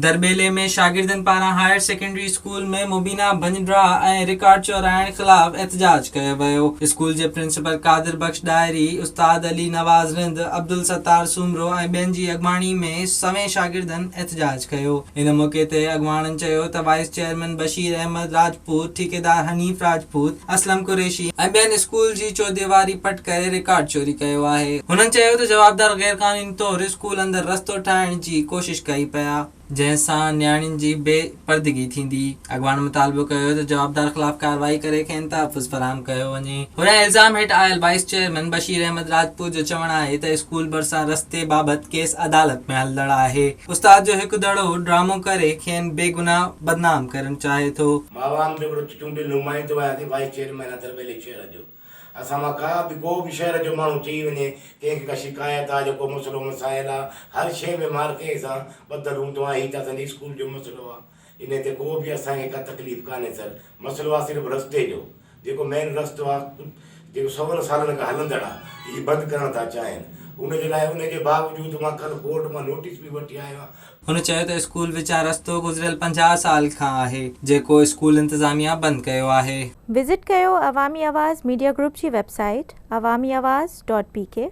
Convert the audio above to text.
درٻيلي ۾ شاگردن پاران higher secondary school ۾ مبينا ڀڃ ڊاهه ۽ رڪارڊ چورائڻ خلاف احتجاج ڪيو ويو. اسڪول جي پرنسپل قادر بخش ڏاهري، استاد علي نواز رند، عبدالستار سومرو ۽ ٻين جي اڳواڻي ۾ سوين شاگردن احتجاج ڪيو. ان موقعي تي اڳواڻن چيو ته وائيس چيئرمين بشير احمد راجپوت، ٺيڪيدار حنيف راجپوت، اسلم قريشي ۽ ٻين اسڪول جي چوديواري پٽ ڪري رڪارڊ چوري ڪيو آهي. هنن چيو ته جوابدار غيرقانوني طور اسڪول اندر رستو ٺاهڻ جي ڪوشش ڪئي پيا، جنهن سان نياڻين جي بي پردگي ٿيندي. اڳواڻن مطالبو ڪيو ته جوابدار خلاف ڪارروائي ڪري کين تحفظ فراهم ڪيو وڃي. هوريان الزام هيٺ آيل وائيس چيئرمين بشير احمد راجپوت جو چوڻ آهي ته اسڪول ڀرسان رستي بابت ڪيس عدالت ۾ هلندڙ آهي، استاد جو هڪ ڌڙو ڊرامو ڪري کين بيگناهه بدنام ڪرڻ چاهي ٿو. مان عوام جو هڪڙو چونڊيل نمائندو آهيان سي وائيس چيئرمين آهيان درٻيلي شهر جو. اسان مان ڪا به ڪو به شهر جو ماڻهو چئي وڃي ڪنهن کي ڪا شڪايت آ يا ڪو مسئلو مسائل آ هر شيء ۾ مان هر ڪنهن سان ٻڌل هوندو آهيان هي ته اسان جي اسڪول جو مسئلو آ انهي تي ڪو به اسان کي ڪا تڪليف ڪانهي سر مسئلو آ صرف رستي جو جيڪو مين رستو آ جيڪو سون سالن کان هلندڙ آ هي بند ڪرڻ ٿا چاهين ان جي لاء ان جي باوجود مان ڪل ڪورٽ مان نوٽيس به وٺي آيو آهيان هن چيو ته اسڪول وچان رستو گذريل 50 سال کان آهي، جيڪو اسڪول انتظاميا بند ڪيو آهي. وزٽ ڪيو عوامي آواز ميڊيا گروپ جي web site Awami Awaz dot P K.